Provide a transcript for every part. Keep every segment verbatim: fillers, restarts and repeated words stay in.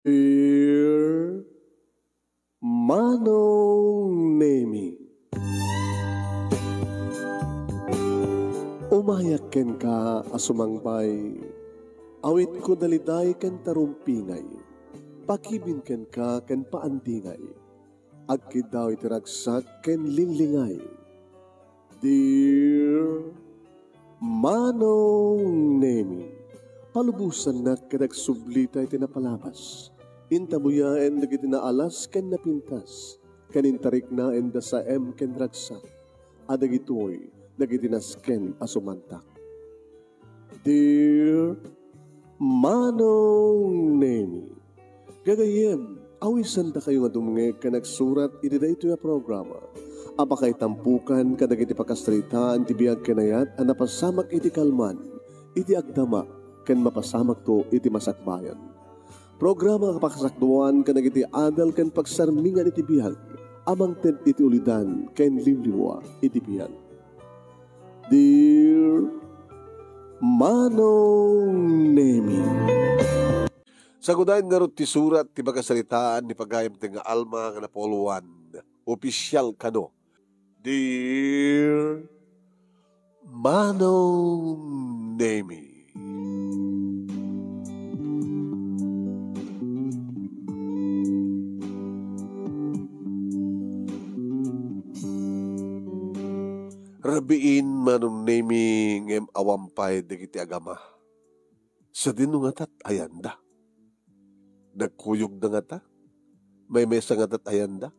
Dear Manong Nemi, umayak kenka a sumangbay. Awitko daliday ken tarumpingay. Pakibin kenka ken paandingay. Agkiddaw iti ragsak ken linglingay. Dear Manong Nemi, palubosannak ket agsublita iti napalabas. Intabuyaen dagiti naalas ken napintas, ken intariknaen da saem ken ragsak, a dagitoy dagiti nasken a sumantak. Dear Manong Nemi, gagayyem, awisandakayo nga dumngeg ken agsurat iti daytoy a programa a pakaitampukan kadagiti pakasaritaan ti biag ken ayat a napasamak iti kalman, iti agdama, ken mapasamakto iti masakbayan. Programa a pakasakduan kadagiti adal ken pagsarmingan iti biag a mangted iti ulidan ken liwliwa iti biag. Dear Manong Nemi. Sagudayen ngarud ti surat ti pakasaritaan ni pagayamten nga Alma nga napauluan, opisyal kano. Dear Manong Nemi. Rabiin, Manong Nemi, ngem awan pay dagiti agama. Sadino ngata ti ayanda? Nagkuyogda ngata? Maymaysa ngata ti ayanda?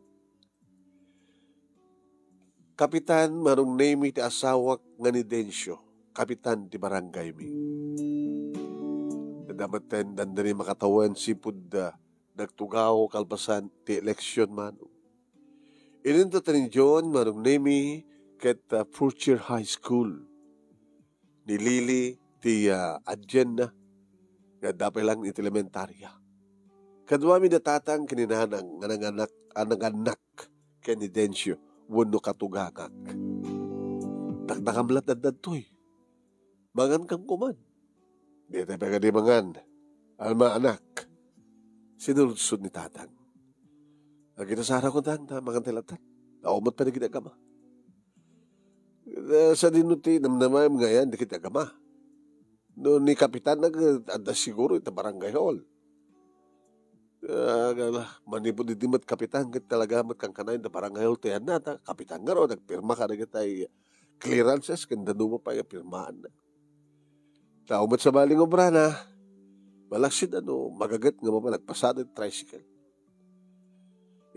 Kapitan, Manong Nemi, ti asawak nga ni Dencio, kapitan ti barangaymi. Adda metten dandani makatawen sipud, ah, nagtugaw kalpasan ti eleksion, Manong. Inintuten ni John, Manong Nemi, ket, ah, Furtier High School. Ni Lily ti, ah, adienna nga adda pay laeng iti elementaria. Kaduami da tatang ken ni nanang nga nanganak, a nanganak ken ni Dencio wenno katugangak. Dakdakam latta dadtoy. Mangankam koman. Ditay pay kadi mangan. Alma, anak. Sinudsod ni tatang. Agitasarako, tang, ta mangan tay latta. Tao met pay dagiti agama. Eh, sadino ti namnamaem nga ayan dagiti agama? No ni Kapitan, nag-, adda siguro ita barangay hall. Ah, gala, manipud idi met Kapitan, ket talaga met kankanayon da barangay hall ti ayanna, ta Kapitan ngarud, nagpirma kadagitay clearances, ken dadduma pay nga pirmaanna. Tao met sabali nga obrana, malaksid a no magaget nga mapan agpasada ti tricycle.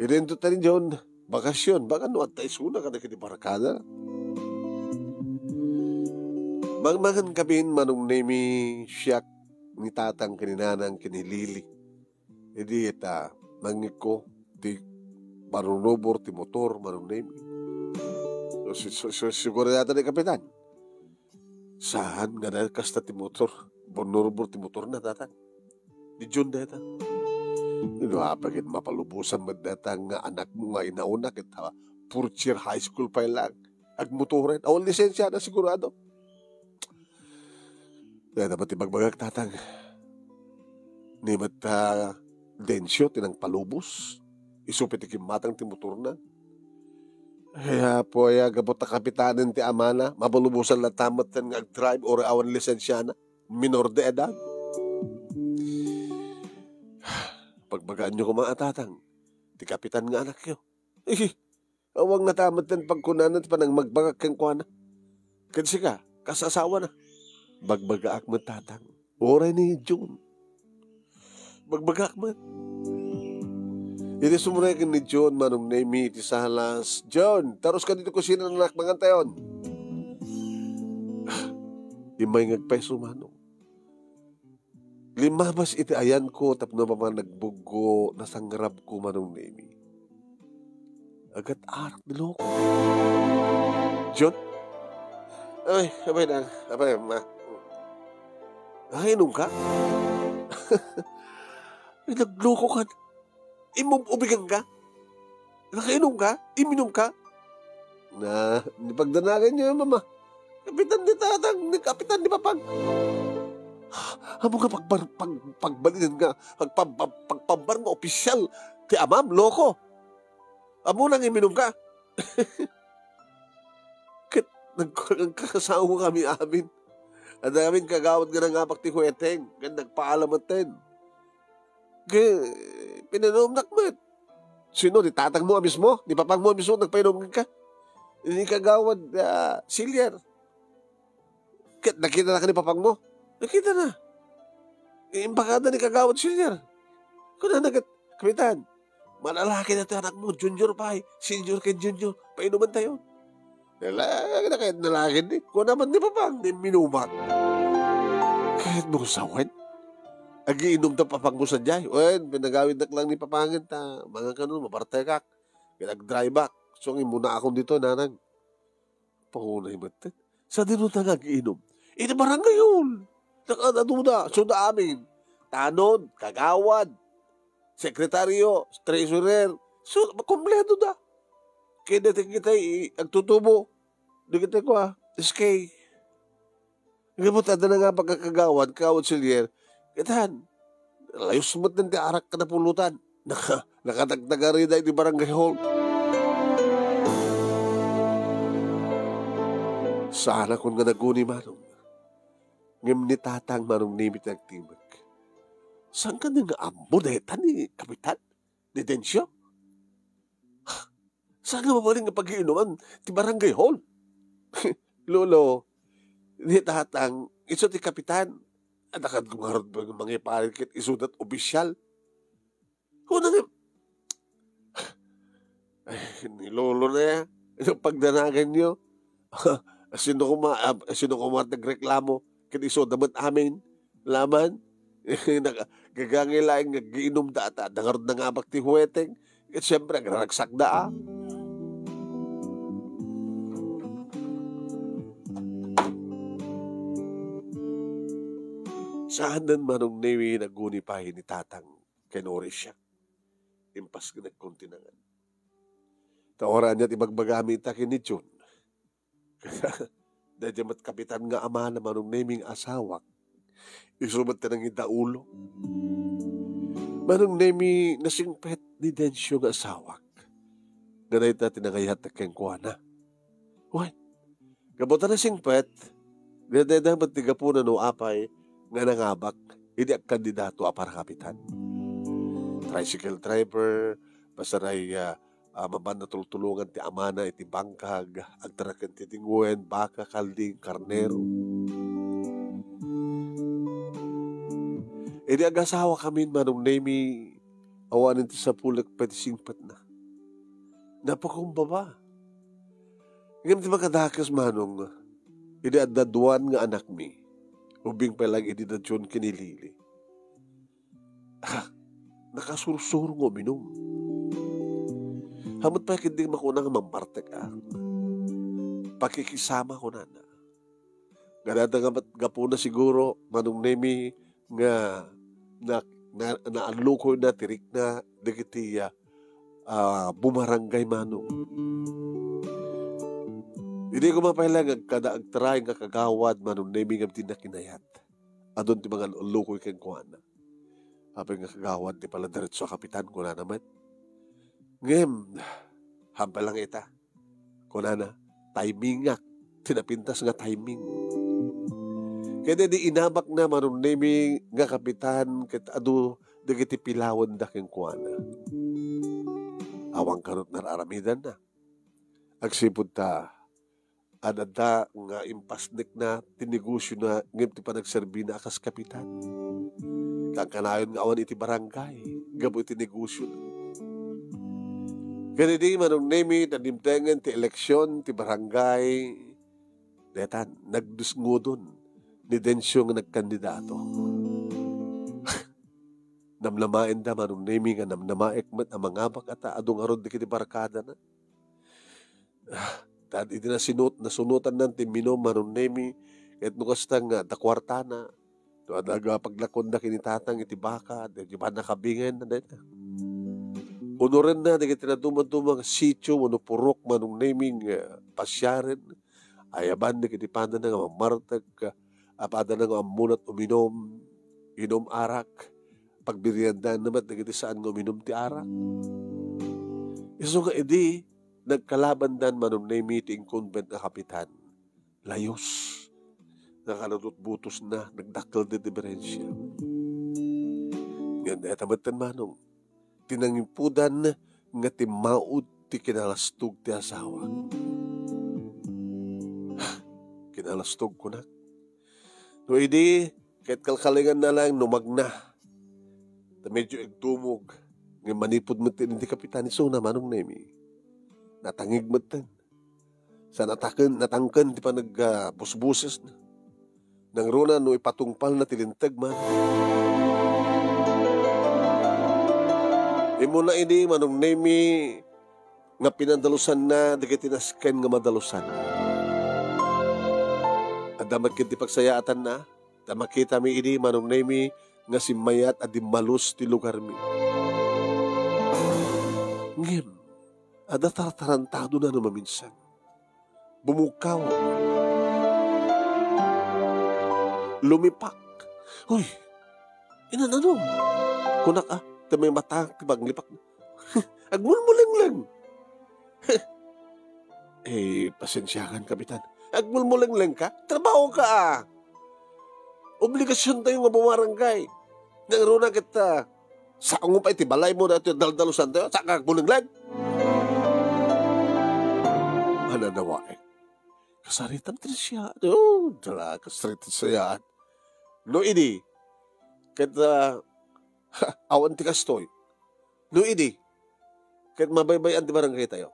Inintuten ni John, bakasyon, baka no adda isuna kadagiti barkada. Mangmangan kamin, Manong Nemi, siak, ni tatang, ken ni nanang, ken ni Lily. Idi ita, nangngegko ti panunubor ti motor, Manong Nemi. So, si-, so, so, sigurado ni Kapitan. Saan nga na kasta ti motor? Bonnurbor ti motorna, tatang. Ni John dayta. No, apay ket mapalubosan met dayta nga anakmo nga inauna ket, ha, fourth year high school pay lang. Agmotoren. Awan lisensiana sigurado. Dayta met ti bagbagak, tatang. Ni met, ah, Dencio ti nangpalubos. Isu pay ti kimmatang ti motorna. Ay, Apo, aya, gapu ta kapitanen ti amana, mabalubosan latta metten nga agdrive, uray awan lisensiana, minor de edad. Pagbagaanyo koma a tatang, ti kapitan nga anakyo. Ih, awan ngata metten pagkunana ti panangmagbagak kenkuana. Ken sika, kas asawana. Bagbagaak met, tatang. Uray ni June. Bagbagaak met. Idi sumrek ni June, Manong Nemi, iti salas, "June, tarus ka dito kusina, anak, mangantayon." Immay nga agpayso, Manong. Limmabas iti ayanko tapno mapan nagbuggo, nasangrabko, Manong Nemi. Agat-arak ti loko. John? Ay, abay lang. Abay, ma. Nakainom ka? Ay, nagloko ka. Imub-ubigan ka? Nakainom ka? Iminom ka? Na, nipagdanagan niyo, mama. Kapitan ni tatang, ni kapitan ni papang. Ammom nga pagbar-, pag-, pagbalinen nga, pagpam-, pam-, pagpambar nga opisyal ti amam, loko. Ammom nga iminumka. Ket nagkulang ka, kasao kami amin. Adda kami kagawad nga nangabak ti hueteng, ken nagpaalam metten. Ket pinainumnak met. Sino, ni tatangmo a mismo? Ni papangmo a mismo nagpainom kenka? Ni kagawad, ah, Silier. Ket nakita na ka ni papangmo? Nakita na. Imbakada ni kagawad Senior. Kunana ket, "Kapitan, manalaki na ti anakmo, Junior pay, Senior ken Junior, painuman tayo." Nala-, nala-, nalaki ni. Kuna man ni papang, ni minubak. Ket mo sawen? Agiinum ta papangmo sadiay. Wen, pinagawidnak lang ni papangen ta, mangan kano, mabartekak. Ket agdriveak. So, imuna akon dito, nanang. Paunay met. Sadino ta nga agiinum? Iti barangay hall. Nakaduda, suda amin. Tanod, kagawad, sekretaryo, treasurer. So, kompleto da. Kaya dati kita i-, agtutubo. Di kita kwa, S K. Ngamot adda na nga pagkakagawad, kagawad Silier. Kitaen, layus met ti arak ken napulutan. Naka-, nakatagtagari da iti barangay hall. Saanakon nga naguni, Manong. Ngem ni Tatang, Manong Nemi, ti agtimek. Saan ka nga ammo dayta ni Kapitan? Ni Dencio? Saan nga mabalin nga pagiinuman ti barangay hall? Lolo, ni Tatang, isu ti kapitan. Adda kad gumarod nga mangiparit ket isudat opisyal. Kuna nga, ay, ni Lolo na ya. Ino pagdanagan niyo? Sino kuma, ah, sino kuma nagreklamo? Ket isuda met amin. Laman. Nagagangay laeng nga agiinum da ta, dangarod na nga abak ti huweteng. Ket siyempre, agraragsakda, ah. Saan den Manong Nemi naguni pay ni Tatang ken Orisia. Impas ken nagkuntinangan. Ta uray ania ti ibagbagami ita ken ni Jun. Daydiay met kapitan nga amana Manong Nemi nga asawak. Isu met ti nangidaulo. Manong Nemi, nasingpet ni Dencio nga asawak. Nga dayta ti nangayatek kenkuana. Wen, gapu ta nasingpet, dayta met ti gapuna no apay nga nangabak idi agkandidato a para kapitan. Tricycle driver, pasaray, ah, ah, mapan natultulongan ti amana iti bangkag, agtaraken ti dingwen, baka, kalding, karnero. Idi agasawakamin, Manong Nemi, awanen ti sapulek pay ti singpetna. Napakumbaba. Ngem ti makadakes, Manong, idi adda duan nga anakmi, ubing pay laeng idi da Jun ken ni Lily. Ah, nakasursuro nga uminum. Hamet pay ketdi makuna nga mammartek, ah. Pakikisama, kunana. Nga dayta nga met gapuna siguro, Manong Nemi, nga na, na, naallukoyna ti rikna dagiti, ah, ah, bumaranggay, Manong. Idi koma pay laeng agkada agtry nga kagawad, Manong Nemi, ngem dinna kinayat. Adun ti mangallukoy kenkuana. Apay nga kagawad ti pala diretso a kapitan, kunana met. Ngem, hampay lang ita. Kunana, timingak. Ti napintas nga timing. Ket idi inabakna Manong Nemi nga kapitan ket adu dagiti pilawenda kenkuana. Awan kanut' ar-aramidanna. Agsipud ta ad-adda nga impasnekna ti negosiona ngem ti panagserbina a kas kapitan. Kankanayon nga awan iti barangay gapu iti negosiona. Ket idi Manong Nemi, nadimtengen ti eleksion ti barangay, dayta, nagdusngodon ni Dencio nga nagkandidato. Namnamaenda Manong Nemi nga namnamaek met a mangabak a ta adu ngarud dagiti barkadana. Ah, ta idi nasinut-, nasunotanna ti imminum Manong Nemi, ket no kasta nga adda kuartana, no adda nga paglakonda ken ni Tatang iti baka, dagiti pannakabingenna dayta. Unorenna dagiti nadumaduma nga sitio wenno purok Manong Nemi nga pasiaren, ayaban dagiti pandanna nga mammartek, Apadana nga ammona ti uminum, inum arak, pagbibiaganna met dagiti saan nga uminum ti arak. Isu nga idi nagkalabandan Manong Nemi ti incumbent nga kapitan, layus nga kanadutbutosna, nagdakkel ti diperensia. Ngem dayta metten, Manong, ti nangipudan nga timmaud ti kinalastog ti asawa. Kinalastog, kunak. No idi, ket kalkalinganna laeng no magna. Ta medyo igdumog. Ngem manipud met ti kapitan isuna, Manong Nemi, natangig metten. Sa nataken, natangken ti panag-, ah, busbusesna. Nangruna no ipatungpalna ti linteg man. Immuna idi, Manong Nemi, nga pinadalusanna dagiti nasken nga madalusan. Adda met ket ti pagsayaatanna, ta makitami idi, Manong Nemi, nga simmayat a dimmalus ti lugarmi. Ngem, adda tartarantadona no maminsan. Bumugkaw. Lumipak. Uy, inananum? Kunak, a, ta may mataak ti panglipak. Agmulmulengleng. Eh, pasensiakan, Kapitan. Agmulmulengleng ka? Trabaho ka, a. Obligasion tayo nga bumarangay. Nangruna ket, a, saango pay ti balaymo daytoy a daldalusan tayo, saan ka agmulengleg? Mananawaek. Kasaritan ti siya. Oh, dala, kasaritan siya. No idi, ket, a, awan ti kastoy. No idi, ket mabaybay-an ti barangay tayo.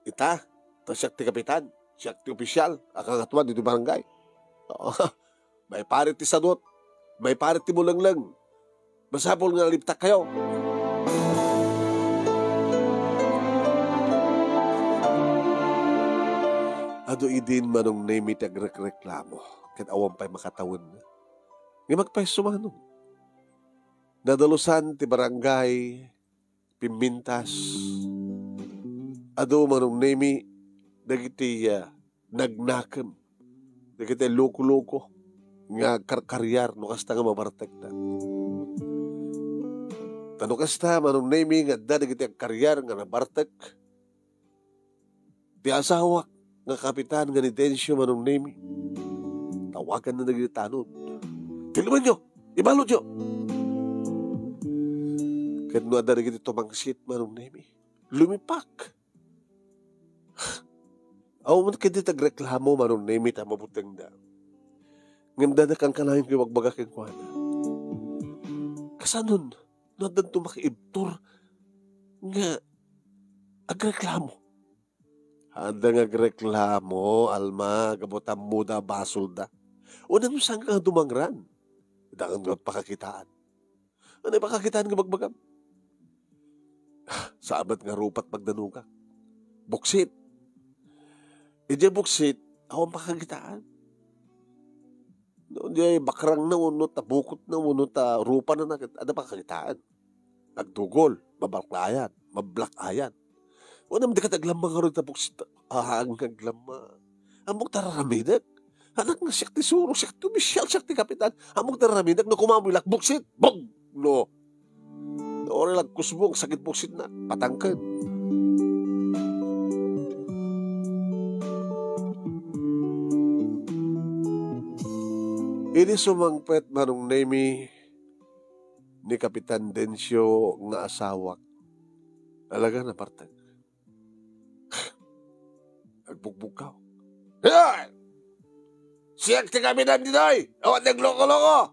Ita, ta siak ti kapitan, siak ti ofisial a kangatoan ditoy barangay. Maiparit ti sadut, maiparit ti mulengleng. Masapul nga naliptak kayo. Adu idin Manong Nemi ti agrekreklamo, ket awan pay makatawen. Ngem agpayso, Manong. Nadalusan ti barangay, pimmintas. Adu, Manong Nemi, dagiti, a, nagnakem, dagiti loko-loko nga agkarkariar no kasta nga mabartekda. Ta no kasta, Manong Nemi, nga adda dagiti agkariar nga nabartek, ti asawak nga kapitan nga ni Dencio, Manong Nemi, tawaganna dagiti tanod. Tilumenyo! Ibalutyo! Ket no adda dagiti tumangsit, Manong Nemi, lumipak. Awan man ket ti agreklamo, Manong Nemi, ta mabutengda. Ngem dadakan kanayon ti ibagbaga kenkuana. Kasanon, no addanto makiibtur nga agreklamo? Adda nga agreklamo, Alma, gapu ta ammoda a basolda. Wen no saan ka nga dumangran? Dangan nga pakakitaan. Ania pakakitaan nga bagbagam? Saan met nga rupa ti pagdanugak? Buksit. Idiay buksit, awan pakakitaan. No, diay bakrangna wenno ta bukotna wenno ta rupana, ket adda pakakitaan. Agdugol, mabalkayan, mablakayan. Wen no dika aglamma ngarud ta buksit, ah, nga aglamma. Ammok ta raramidek. Anak nga siak ti surong, siak ti ofisial, siak ti kapitan. Ammok ta raramidek, no kumamilak, buksit, bug! No. No, ori lagkusbong, sakit buksitna, patangken. Idi sumangpet Manong Nemi ni Kapitan Dencio nga asawak, talaga nabartek. Agbugbugkaw. Hoy! Siak ti kapitan ditoy! Awan ti agloko-loko!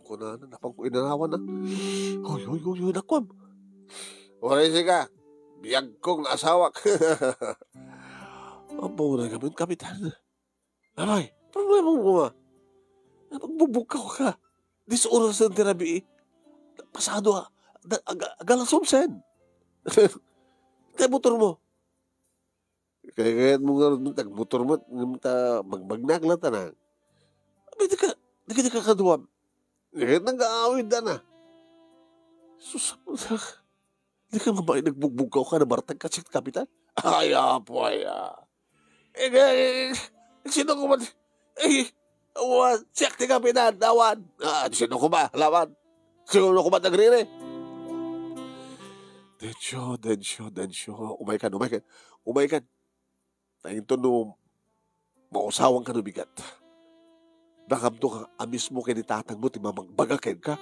Kunana, napanko inanawan na. Hoy, hoy, hoy, hoy, nakuam. Uray sika, biagko nga asawak. Apo na kami, kapitan. Abay, problema mo nga. Agbugbugkaw ka. Dis oras na ti rabii. Pasado, a, da-, aga-, agalas onsen. Tay motor mo. Kaya kayat mo nga rin, tagmotor mo, ngem ta magbagnak lang tanang. Abay, di ka, di ka, di ka kaduam. Di ka nag-aawid na. Sus, di ka mabain nagbugbog ka o ka na bartag ka, si Kapitan? Ay, apo, ay, ah. Eh, eh, eh, sino ko man? Eh, Awan, siak ti kapitan, awan. Ah, sino koma, lawan? Sino koma nagriri? Dencio, Dencio, Dencio. Umaykan, umaykan. Umaykan. Ta inton no mausawanka no bigat, nakamto nga a mismo ken ni tatangmo ti mamagbaga kenka.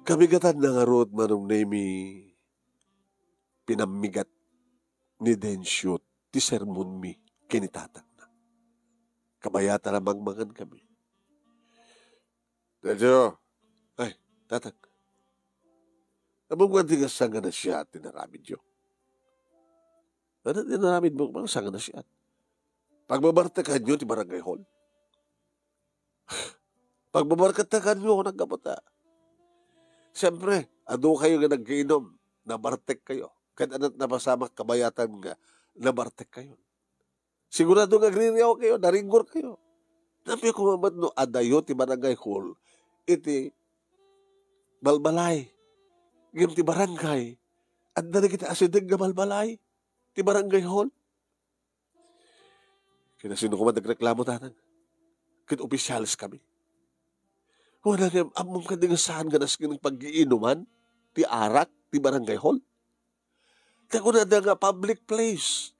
Kabigatanna ngarud, Manong Nemi, pinammigat ni Dencio ti sermonmi ken ni tatangna. Kabayatan a mangmangan kami. Dencio, ay, tatang, ammom nga di nga sangana siya ti naramidyo. Ano ti naramidmo? Sangana siya. Pagbabartekanyo ti barangay hall. Pagbabarkatakanyo, nagkaputa. Siyempre, adu kayo nga naggiinom, nabartekkayo. Ket ania ti napasamak kabayatan nga nabartekkayo? Sigurado nga agririaw kayo, naringgor kayo. Napay koma met no adayo ti barangay hall iti balbalay. Ngem ti barangay, adda dagiti asideg nga balbalay ti barangay hall. Ket asino koma ti agreklamo, tatang? Ket opisyales kami. Wen, ngem ammom kadi nga saan nga nasken paggiinuman ti arak ti barangay hall? Ket kunada nga public place.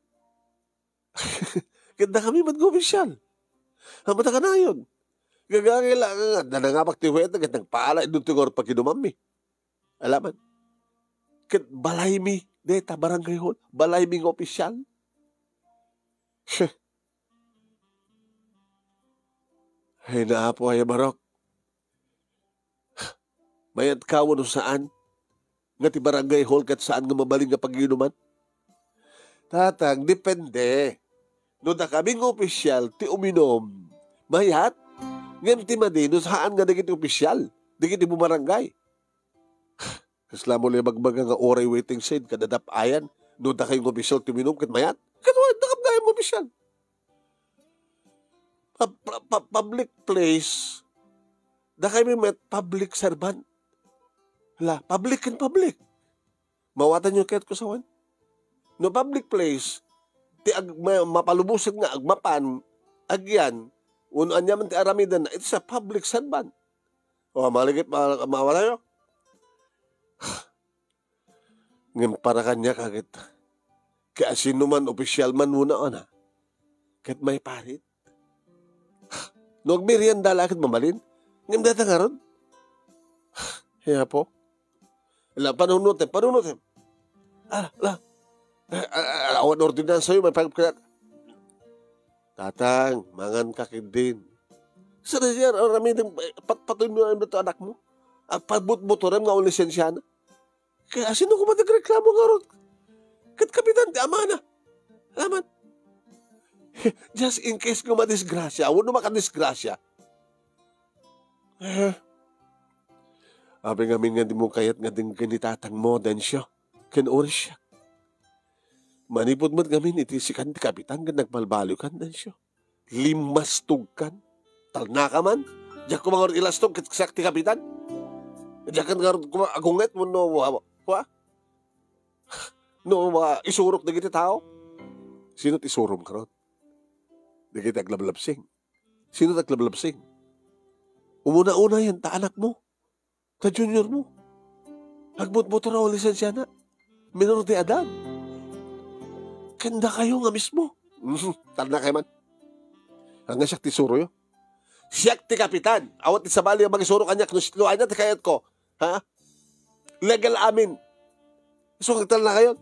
Ket dakami met nga opisyal. Ammom ta kanayon. Gagangay la nga adda nangabak ti huweta ket nagpaala inton ti ngarud paggiinumanmi. Alaman. Ket balaymi, deta barangay hall, balaymi nga opisyal. Ay, naapo, ay, Barok. Mayat ka wenno saan? Nga ti barangay hall ket saan nga mabalin nga paggiinuman? Tatang, depende. No dakami nga opisyal ti uminum, mayat. Ngem ti madi, no saan nga dagiti opisyal, dagiti bumarangay. Kasla mo la ibagbaga nga uray waiting shed kada dap-ayan, no dakay nga opisyal ti uminum ket mayat? Ket wen, dakam gayam nga opisyal. Pa-, pa-, pa-, public place, dakaymi met public servant. Hala, public ken public. Mawatanyo ket kusawan? No public place, ti ag-, ma-, mapalubosan nga agmapan, agyan, wenno ania man ti aramiden, it is a public servant. O, maligit, ma-, mawatayo? Ngem para kaniak, ket, ket asino man, opisyal man wenno ania, ket maiparit. No agmerienda la ket mabalin, ngem dayta ngarud? Ay, Apo. Ala, panunotem, panunotem. Ala, ala. Eh, a-, a-, awan ordinansayo, maiparit ka. Tatang, mangan ka ketdin. Saan a siya, aramiden, eh, pat-, patoy no, ano to, anak mo? Ah, pabutbutorem nga awan lisensiana. Ket asino koma ti agreklamo ngarud? Ket kapitan ti amana. Alaman. Just in case nga madisgrasya, wenno makadisgrasya. Eh. Apay ngamin nga dimo kayat nga denggen ni tatangmo, Dencio, ken Orsia. Manipud met ngamin iti sikan ti kapitan ket nagbalbaliwkan, Dencio. Limmastogkan. Talnaka man. Diak koma ngarud ilastog ket siak ti kapitan. Diak ngarud koma agunget wenno wa-, wa-, wa-, no, wa-, isurok dagiti tao. Sino ti isurom ngarud? Dagiti aglablabsing. Sino ti aglablabsing? Umuna-unayen ta anakmo. Ta junior mo. Agbutbutor a lisensiana. Menor de edad. Ken dakayo nga mismo. Mhm, talnakay man. Ania siak ti isuroyo? Siak ti kapitan. Awan ti sabali a mangisuro kaniak no sino ania ti kayatko. Ha? Legal amin. Isu nga agtalnakayon.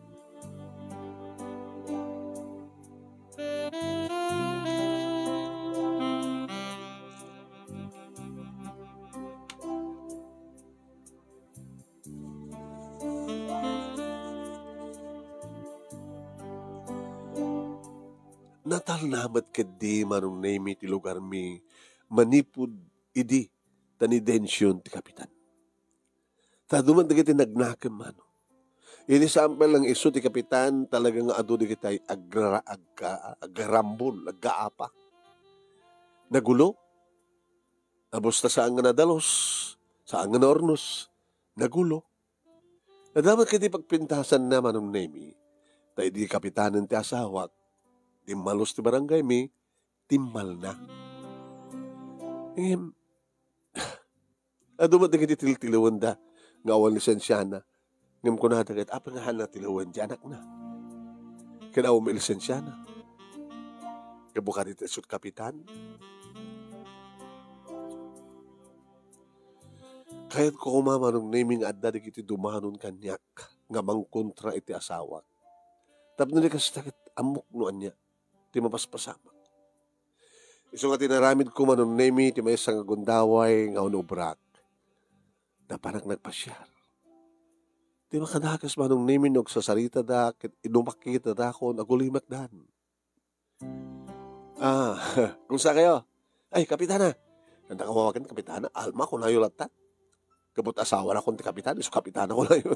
Natalna met ketdi Manong Nemi ti lugarmi manipud idi ta ni Dencio ti kapitan. Ta adu met dagiti nagnakem, mano. Ini sampel nga isu ti kapitan, talaga nga adu dagiti agra-, agga-, agrarambol, aggaapak. Nagulo. Abus ta saan nga nadalus, saan nga naurnos. Nagulo. Adda met ket ti pagpintasanna, Manong Nemi, ta idi kapitanen ti asawak, timmalus ti barangaymi, timmalna. Ngem, adu met dagiti tiltilawenda nga awan lisensiana. Ngem kunada ket, apay nga haan a tiliwen ti anakna? Ken awan met lisensiana. Gapu kadi ta isu ti kapitan. Kayatko koma, Manong Nemi, nga adda dagiti dumanon kaniak nga mangkontra iti asawak. Tapno di kasta ket ammok no ania ti mapaspasamak. Isu nga tinaramidko, Manong Nemi, ti maysa nga gundaway nga unobrak. Napanak nagpasiar. Ti makadakes, Manong Nemi, no agsasaritada ket no makikitada kon agulimakdan. Ah, kumusta kayo? Ay, Kapitana. Anda ka mawagan, Kapitana? Alma, kunayo latta. Kabut asawa na kon ti Kapitan, isu Kapitana kunayo.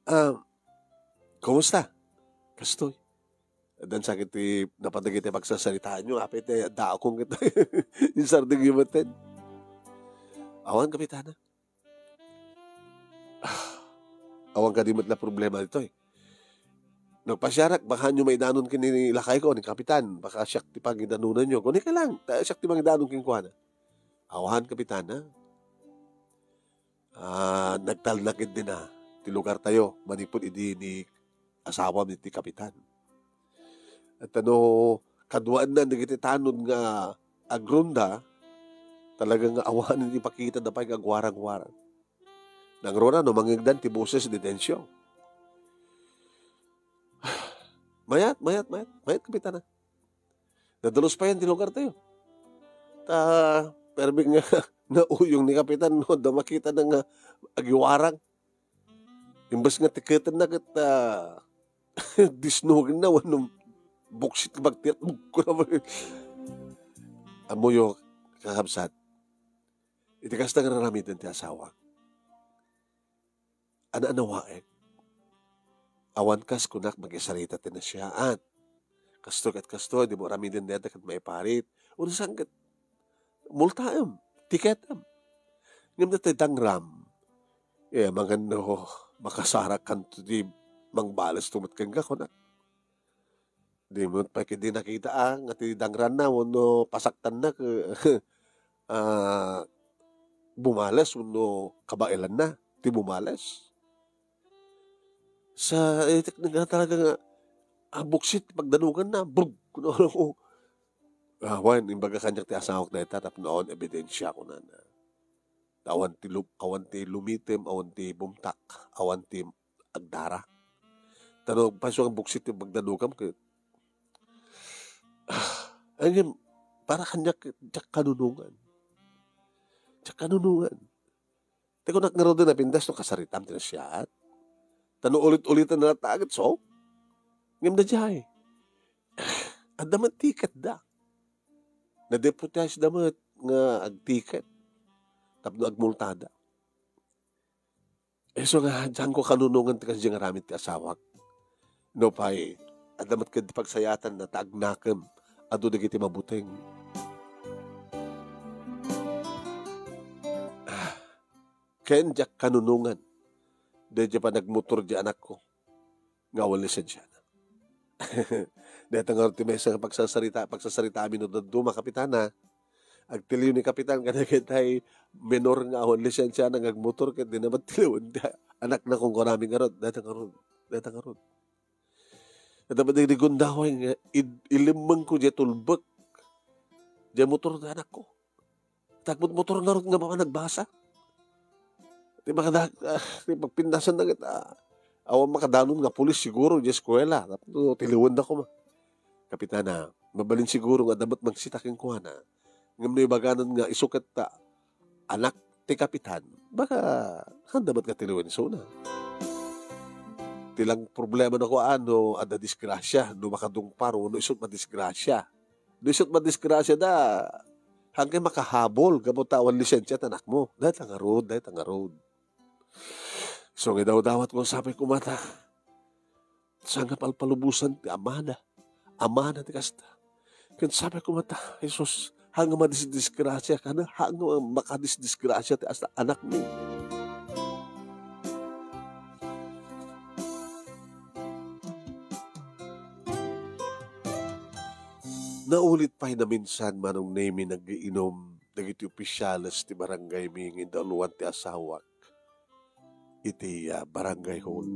Ah, kumusta? Kastoy. Dan sakit ti napadag iti pagsasaritaan nyo, apay ti daakon kita. Insardeng yu met. Awan, Kapitana. Awan kadi met la problema ditoy. Nagpasiarak, baka nyo maidanon ken ni lakayko, ni Kapitan, baka siak ti pangidanonanyo. Kunika lang, ta siak ti mangidanon kenkuana. Awan, Kapitan, ha? Ah, nagtalna ket dina ti lugartayo, manipud idi ni asawam iti Kapitan. At ano, kaduaenna dagiti tanod nga agrunda, talaga nga awanen ipakita da pay nga agwarang-warang. Nangruna no mangngegdan ti boses ni Dencio. Mayat, mayat, mayat, mayat, Kapitana. Nadalus pay ti lugartayo. Ta, permi nga nauyong ni Kapitan, no, da makita na nga agiwarang. Imbes nga tiketenna ket, ah, disnugenna wenno buksit nga bagtiat, bugkura. Ammoyo, kakabsat, iti kasta nga raramiden ti asawa, ana-anawaek. Awan kas kunak magisarita ti nasiaat. Kasto ket kasto, di mo ramiden deta ket maiparit. Unasan ket multaem, tiketem. Ngem datoy dangram, eh, mangan no makasarak kanto di mangbales to met kenka, kunak. Di met pay ket di nakita, ah, nga ti dangranna wenno pasaktanna ket, ah, bumales wenno kabaelanna ti bumales. Sa, eh, tek-, nga talaga nga, ah, buksit ti pagdanuganna, brug! Kuno, awan, imbaga kaniak ti asawak dayta tapno awan ebidensya, kunana. Ta awan ti lu-, awan ti lumitem, awan ti bumtak, awan ti agdara. Ta no agpayso nga buksit ti pagdanugam ket, ay, ngem, para kaniak, diak kanunongan. Diak kanunongan. Ti kunak ngaruden a pintas no kasaritam ti nasiaat. Ta no ulit-ulitan na latta agitso. Ngem daydiay. Adda met tiketda. Nadeputiasda met nga agtiket tapno agmultada. Isu nga, dianko kanunongan ti kasdiay nga aramid ti asawak. Nupay, adda met ket ti pagsayatanna ta agnakem, adu dagiti mabuteng. Ah, ken diak kanunongan, daydiay panagmotor di anakko nga awan lisensiana. Dayta ngarud ti maysa nga pagsasarita-, pagsasaritaami no dadduma, Kapitana. Agtiliw ni Kapitan kadagitay menor nga awan lisensiana nga agmotor ket di na met tiliwen ti anakna, kunkunami ngarud. Dayta ngarud. Dayta ngarud. Ket apan dagiti gundaway nga id-, ilimmengko diay tulbek. Diay motor ti anakko. Tagmutmotor ngarud nga mapan nagbasa. Ti makada-, ah, ti pagpintasanna ket, ah, awan makadanon nga pulis siguro diay eskuela. Tapno tiliwenda koma. Kapitana, mabalin siguro nga adda met mangsita kenkuana. Ngem no ibaganan nga isu ket, ah, anak ti kapitan, baka, haan da met nga tiliwen isuna. Ti lang problemana koma no adda disgrasya, no makadungpar, wenno isu madisgrasya. No isu madisgrasyada, haan kay makahabol gapu ta awan lisensia ti anakmo. Dayta ngarud, dayta ngarud. So, nga idawdawatko, sapay koma ta, saan nga palpalubosan ti amana. Amana ti kasta. Ken sabi ko met, "Jesus, haan nga madisdisgrasia ka na, haan nga makadisdisgrasia ti as-, anakmi." Naulit pay naminsan, Manong Nemi, nagiinum dagiti opisyales ti barangaymi nga indauluan ti asawak iti, ah, barangay hall.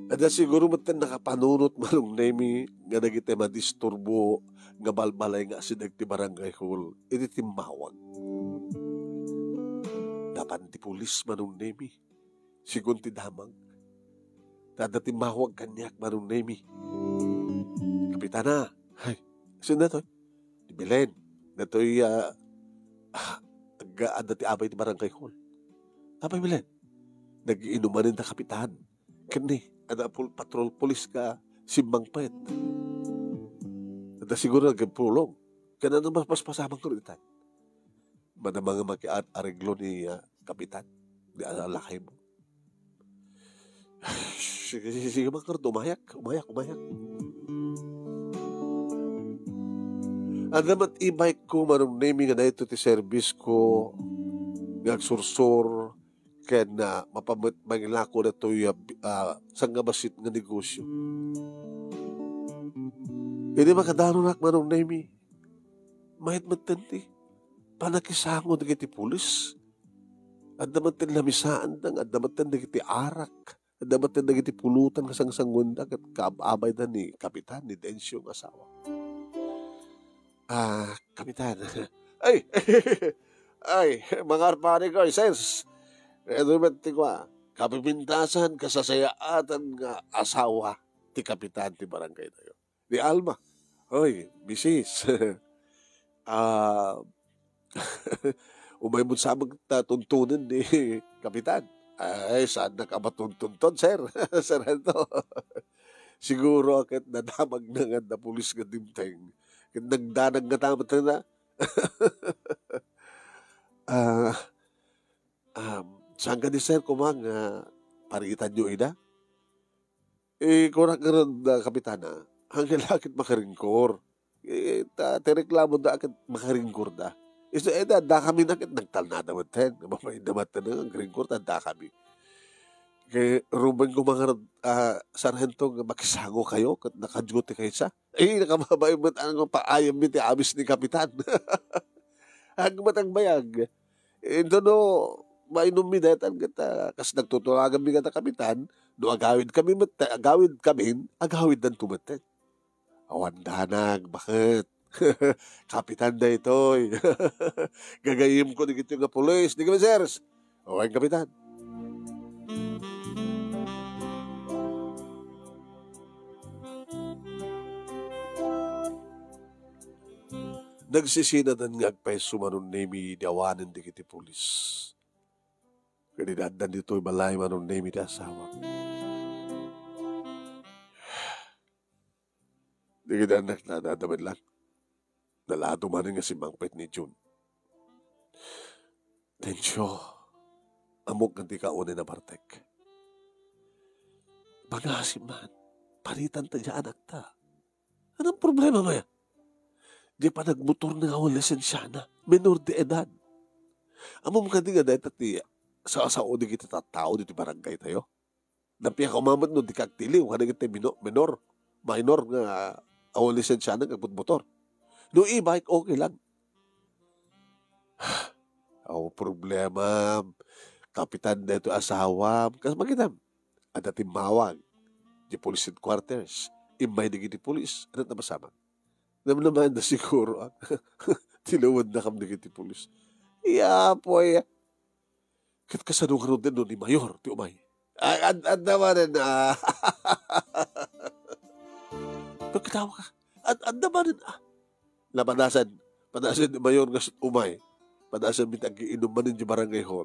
Adda siguro metten nakapanunot, Manong Nemi, nga dagiti madisturbo nga balbalay nga asideg ti barangay hall iti timmawag. Napan ti pulis, Manong Nemi, sigun ti damag. Ta adda timmawag kaniak, Manong Nemi. "Kapitana, ay, sino daytoy?" "Ti Belen. Daytoy, ah, ah, adda ti abay ti barangay hall." "Apay, Belen?" "Nagiinuman da Kapitan. Ken ni, adda pul-, patrol pulis nga simmangpet. Adda siguro nagpulong. Ken ania, mas, mas pasamak ko ditan." Madama nga makiat-areglo ni, ah, Kapitan, di, ah, lakay mo. Sige, sige, sige, Mangkard, umayak, umayak, umayak. Adda met e-bike ko, Manong Nemi, nga daytoy ti serbis ko nga agsursur ken, ah, mapamit-, mangilako daytoy, ah, bi-, ah, sangabassit nga negosyo. Idi makadanunak, Manong Nemi, mayat metten ti panakisango dagiti pulis. Adda metten lamisaanda, adda metten dagiti arak, adda metten dagiti pulutan nga sangsanguenda ket kaab-abayda ni Kapitan, ni Dencio nga asawa. "Ah, Kapitan." "Ay, ay, mangarpari ko, sens. Adu met ti kua, kapipintasan, kasasayaatan nga asawa ti kapitan ti barangay tayo." Ni Alma, "Hoy, misis, ah, umay mo sa ta tuntunen ni Kapitan." "Ay, saannak a matuntunton, sir, Sargento. Siguro ket nadamagna nga adda pulis nga dimteng. Ket nagdanag nga tamat na." "Ah, um, saan kadi, sir, koma nga paritanyo ida?" Eh, kunak ngarud, ah, Kapitana, "Haan nga la ket makaringkor." Eh, ta, ti reklamo da ket makaringkor da. Isu, eh, da, dakami na ket nagtalna da met hen. Mapainda met nga agringkor ta dakami. Ket rumbeng ko ngarud, ah, Sargento, nga makisango kayo ket nakaduty kayo sa. Eh, nakababain met nga paayam mi ti amis ni Kapitan. Agmatang bayag. Inton no, mainum mi daytan ket, ah, kas nagtuturagan mi ket a Kapitan, no agawid kami met, agawid kamin, agawiddanto met. Awan danag, baket. Kapitan daytoy. Gagayyemko dagitoy nga pulis. Di kami, sirs? Awan, Kapitan. Nagsisinadan nga agpayso, Manong Nemi, idi awanen dagiti pulis. Ket idi addan ditoy balay, Manong Nemi, ti asawa. Dagiti annakna, adda met lang. Nalado manen nga simmangpet ni June. "Dencio, ammok nga dika unay nabartek. Pangasim man, paritan ta diay anakta. Anong problema, maya? Diay panagmotorna nga awan lisensiana, menor de edad. Ammom kadi nga dayta ti sao-sao dagiti tattao ditoy barangay tayo? Napiaka met no dika agtiliw kadagiti mino-, menor, minor nga awan lisensiana nga agmotor. No e-bike, okay lang." "Awan problema. Kapitan daytoy asawam." Kas makitam, adda timmawag diay police headquarters. Immay dagiti pulis. Ania ti napasamak? Namnamaenda siguro, ah. Tilawendakam dagiti pulis. Iya, apoy. Ket kasano ngaruden no ni Mayor ti umay? Ay, ad-, adda manen, ah. Pagkatawa ka. Ad-, adda manen, ah. Napadasan, padasan ni Mayor nga umay. Padasan mi ti agiinum manen diay barangay hall.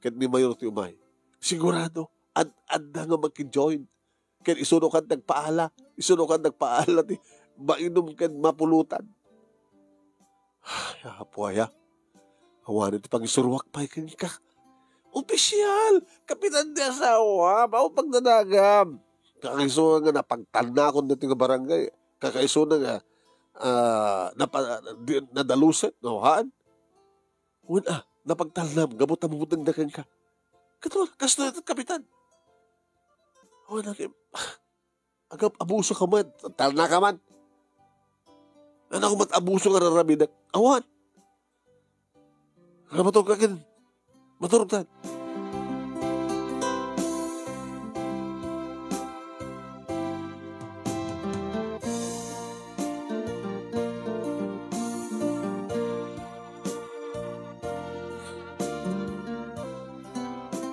Ket ni Mayor ti umay. Sigurado, ad-, adda nga maki-join. Ket isuno kadi ti agpaala, isuno kadi ti agpaala ti mainum ken mapulutan. Ay, Apo aya, awanen ti pangisuruak pay kenka. Opisyal, kapitan ti asawa, mao pagdanagam. Kakaisuna nga napagtalnakon ditoy nga barangay. Kakaisuna nga, ah, napa-, di, nadaluset, no, haan? Wen, ah, napagtalnam, gapu ta bumuteng da kenka. Kato, kastoy iti kapitan. Wen, agim-, agab-, abuso ka man, talna ka man. Ania koma ti abuso nga raramidek? Awan. Nga maturog ka ken, maturog ta.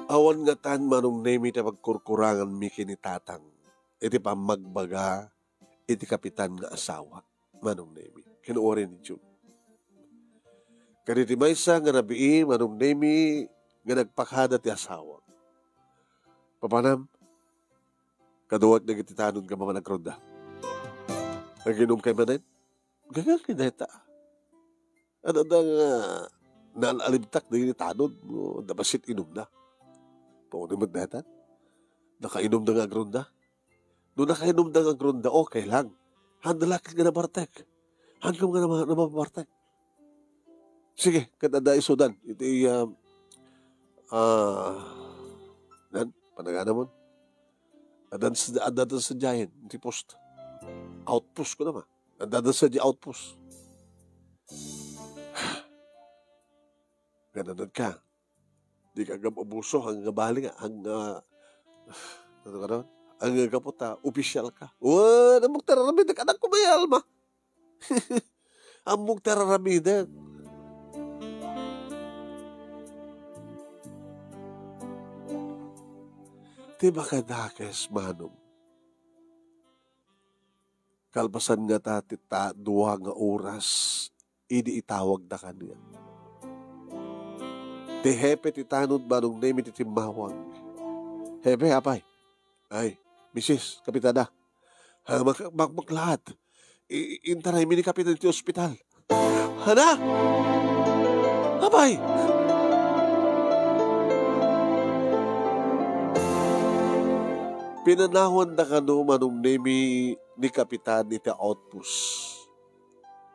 Awan ngatan, Manong Nemi, ti pagkurkuranganmi ken ni Tatang iti pammagbaga iti kapitan nga asawak, Manong Nemi, ken uray ni Jun. Kadi ti maysa nga rabii, Manong Nemi, nga nagpakada ti asawak. Papanam, kaduak dagiti tanod nga mapan-agronda. Aginom kay manen? Gaga kay dayta. Adda nga naalibtak dagiti tanod, no, da bassit inumda. Paunay met dayta. Nakainumda nga agronda. No nakainumda nga agronda, okay lang. Haan da la ket nga nabartek. Haan nga nama-, namabartek. Sige, ket adda isudan. Iti, ah, ah, nan, panaganamon. Adda sa, adda sa giant, iti post. Outpost ko naman. Adda sa di outpost. Ganadad ka. Di ka gab-, abuso, ang nga bali nga, ang, ah, ano ka ron? Ang nga gapu ta, opisyal ka. Wa, namuktararami, nag-anak ko may alma. Ammok ti ar-aramidek. Ti makadakes, Manong. Kalpasan ngata ti ta-, dua nga oras, idi itawagda kaniak. Ti hepe ti tanod, Manong Nemi, ti timmawag. Hepe, apay? Ay, misis, kapitana. Ha, mak-, makmaklaat. I-, intaraymi ni Kapitan iti ospital. Hana? Apay? Pinanawanda kano, Manong Nemi, ni Kapitan iti outpost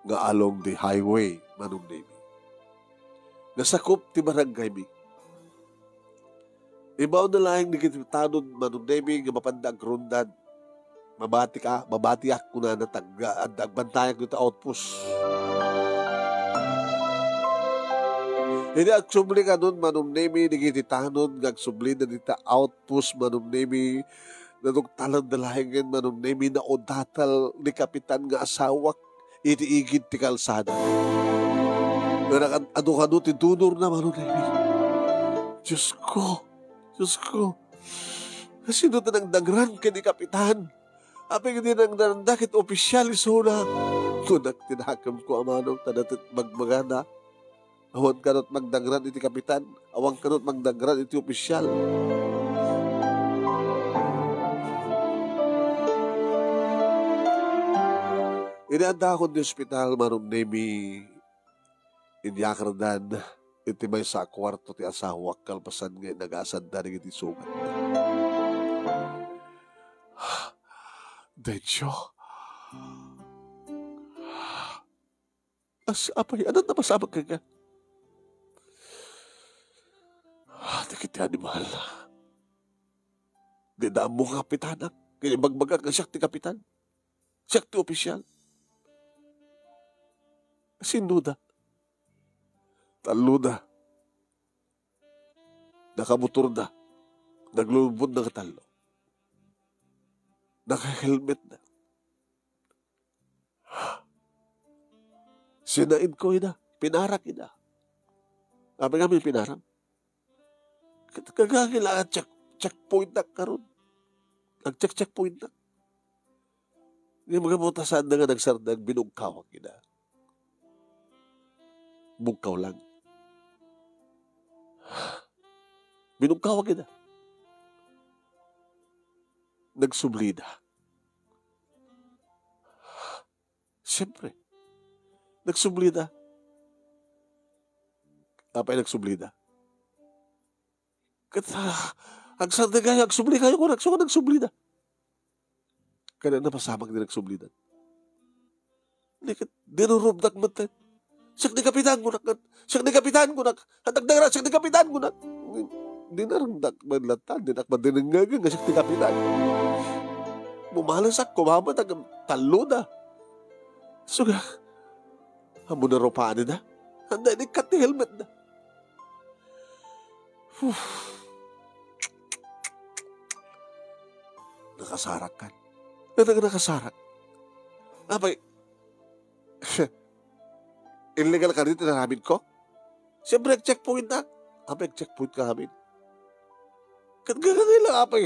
nga along the highway, Manong Nemi. Nasakup ti barangaymi. Ibaon na laeng dagiti tanod, Manong Nemi, nga mapanda agrundan. Mabati ka, mabatiak, kunana, tag-, adda agbantayak dita outpost. Idi agsubli kanon, Manong Nemi, dagiti tanod nga agsublida dita outpost, Manong Nemi, naduktalanda laengen, Manong Nemi, naudatal ni Kapitan nga asawak iti igid ti kalsada. Nga nakan-, adu kano ti dunor na, Manong Nemi. Diyos ko, Diyos ko. Sino ti nangdangran ken ni Kapitan? Apay nga di nangdangran ket opisyal isuna? Kunak ti nakem ko a Manong, ta dati magmagana. Awan kanat magdangran iti kapitan, awan kanat magdangran iti opisyal. Idi addaakon ti ospital, Manong Nemi, inyakardan iti maysa a kuarto ti asawak kalpasan nga inagasanda dagiti sugat. Dencio. As-, apay, ania ti napasamak kenka? Ah, dagiti animal. Dida ammo nga kapitanak. Ket ibagbagak nga siak ti kapitan. Siak ti opisyal. Sinnoda? Talloda. Nakamotorda. Naglulubodda nga tallo. Nakahelmetda. Sinaidko ida, pinarak ida. Apay ngamin pinarak? Ket kagangila a check-, checkpointnak karon. Nag-check-checkpointnak. Ngem gapu ta saanda nga nagsardeng, binugkawak ida. Bugkaw lang. Binugkawak ida. Nagsublida. Siyempre, nagsublida. Apay nagsublida? Ket, ah, agsardengkayo, agsubli kayo, kunak, saan nagsublida? Kada napasamak di nagsublidan. Di ket, dinurubdak metten. "Siak ni kapitan," kunak. "Siak ni kapitan," kunak. "Adda dagdagara, siak ni kapitan," kunak. Dinarangdak man latta, dinak madinengngegen nga siak ni kapitan. Mumalesak, kumamatag, talloda. Suga, ammo narupaanida. Anda inikkat ti helmetda. Uf. Nakasarak kan. Ano nga nakasarak? Apay, illegal kadi ti inaramid ko? Siyempre, nag-checkpoint na. Apay, nag-checkpoint ka amin. Ket gagangay lang, apay.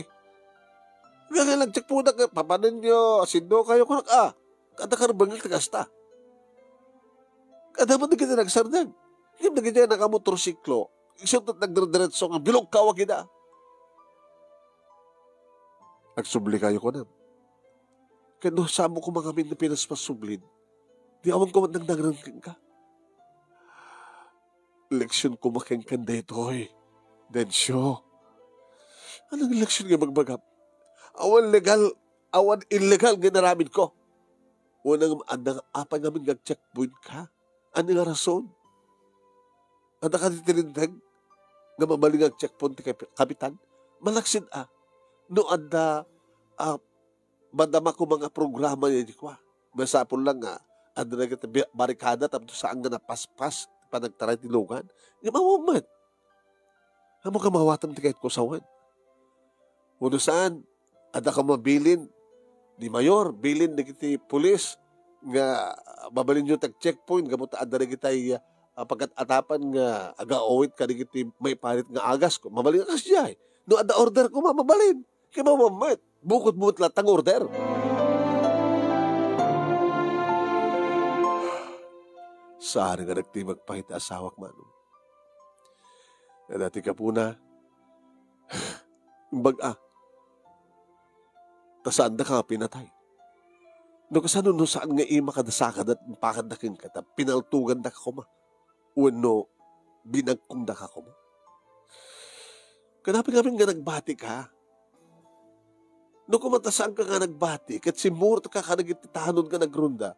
Gagangay lang, checkpoint na. Papanenyo, sino kayo? Kunak, ah. Kada karbengek ti kasta. Kada man di kita nagsardeng. Ngem dagiti nakamotorsiklo, isu nagdire-diretso nga bilog ka, wagida. Agsubli kayo, kunam. Ket no, saan mo koma ngamin nga pinaspas sublin, di awan koma nagdangran kenka. Leksion koma kenkan daytoy, Dencio. Anong leksion nga ibagbagam? Awan legal, awan illegal nga inaramid ko. Unang adda nga apay ngamin nga checkpoint ka. Ano nga rason? Adda kadi ti linteg nga mabalin nga checkpoint ti kapi-, kapitan? Malaksid a. No adda, ah, madama ko mga programa ni kua. Masapul lang nga, adda na kita bi-, barikada tapno saan nga napaspas ti panagtaray ti lugan. Nga mawa met. Amo ka mawatam ti kayat ko sawen. Uno saan, adda ka mabilin ni Mayor, bilin dagiti pulis nga mabalinyo tag checkpoint, gapu ta adda dagitay, ah, pagkat-atapan nga agaawit kadagiti maiparit nga agas ko. Mabalin nga kasdiay. No adda order koma, mabalin. Kay mamammet, bukod mo met latta nga order. Saan nga nagtimagpay ti asawak, Manong. Adda ti gapuna, imbag a, ta saandaka nga pinatay. No kasano no saan nga ima kada sakadat, impakadda kenka, ta pinaltugandaka koma. Wenno binagkongdaka koma. Kadapay ngamin nga nagbati ka. No koma ta saanka nga nagbati, ket simmurot ka kadagiti tanod nga nagronda,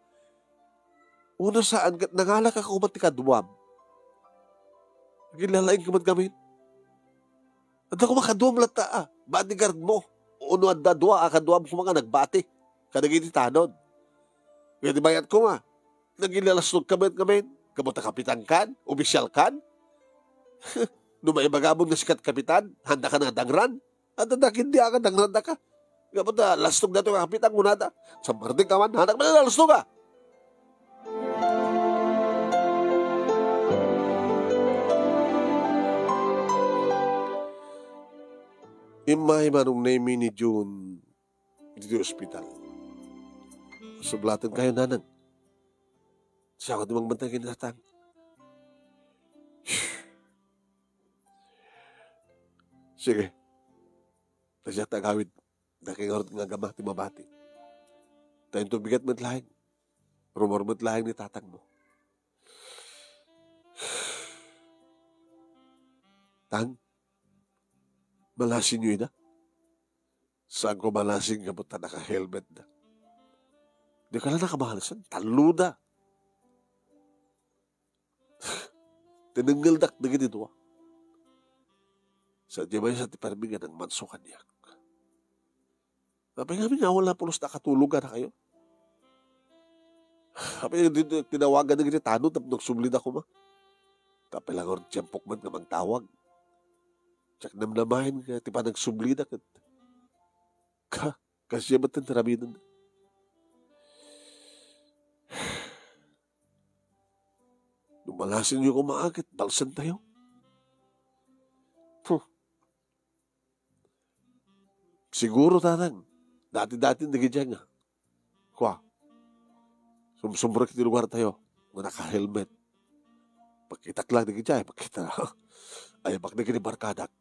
Uno saan ket nangalaka koma ti kaduam. Agillalaing ka met ngamin. Adda koma kaduam latta a bodyguard mo. Uno adda dua a kaduam koma nga nagbati kadagiti tanod. Ket ti bayat koma, nagilalastog ka met ngamin. Gapu ta kapitan kan, opisyal kan. No maibagam nga sika ti kapitan, haanda ka nga dangran. Adda dagiti a kadangrandaka. Gapu ta lastog daytoy nga kapitan, kunada. Sammardeng ka man, hanak man a lastoga. Immay Manong Nemy ni June iti ospital. Sublaten kayo, Nanang. Siak ti mangbantay ken Tatang. Sige. Ta siak ti agawid. Dakay ngarud nga agama ti mabati. Ta inton bigat met laeng, rumor met laeng ni tatangmo. Tang, malasinyo ida? Saanko malasing gapu ta naka-helmetda. Dika la nakabalesan, talloda. Tinengngeldak dagiti dua. Sadiay maysa ti permi nga nangmanso kaniak. Apay ngamin nga awan la pulos nakatulog kadakayo? Apay nga di, di, tinawagan dagiti tanod tapno agsublida koma? Apay la ngarud tiempok met nga mangtawag? Diak namnamaen nga ti panagsublida ket ka, kasdiay met ti aramidenda. No malasinyo koma ket balsentayo. Huh. Siguro, Tatang, dati-dati dagidiay nga. Kua, sumsumrek ti lugartayo nga naka-helmet. Pagkitak lang dagidiay, pagkita. Ayabak dagiti barkadak.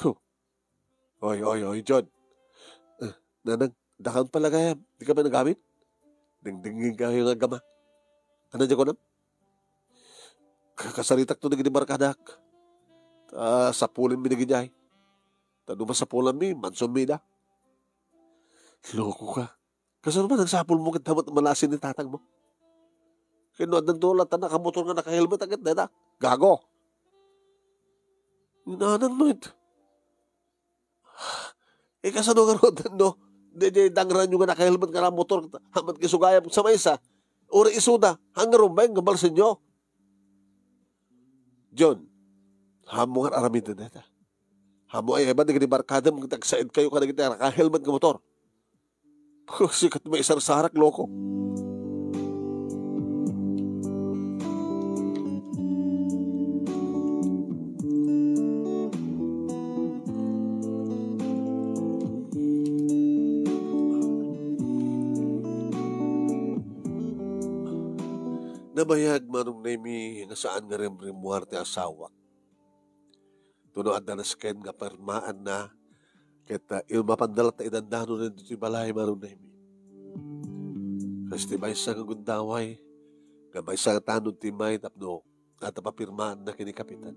Huh. Oy, oy, oy, John. Eh, Nanang, dakaon pala gayam. Di ka ba nagamin? Dingdingin kayo nga agama. Ano di ko na? Kakasaritak to dagiti barkadak. Ta sapulen mi dagiti ay. Ta no masapulan mi, manson mi da. Loko ka. Kasano man nagsapulmo ket ta met malasin ni tatangmo? Ken no addanto latta nakamotor nga nakahelmet, ket dayta, gago. Inanan met. Eh, kasano ngarud no? Daydiay dangranyo nga nakahelmet nga nakamotor, hamat ket sugayam sa maysa. Uray isuda, haan nga rumbeng nga balsenyo. John, haanmo nga aramiden dayta. Haanmo ay eban dagiti barkadam nga agsaedkayo kadagiti nakahelmet nga motor. Sika ti maisarsarak, loko. Nabayag, Manong Nemi, nga saan nga rimrimmuar ti asawak. Tuno adda nasken nga pirmaanna, ket, ah, mapanda latta idandano ditoy balay, Manong Nemi. Kas ti maysa nga gundaway, nga maysa nga tanod ti may tapno adda papirmaanna ken ni Kapitan.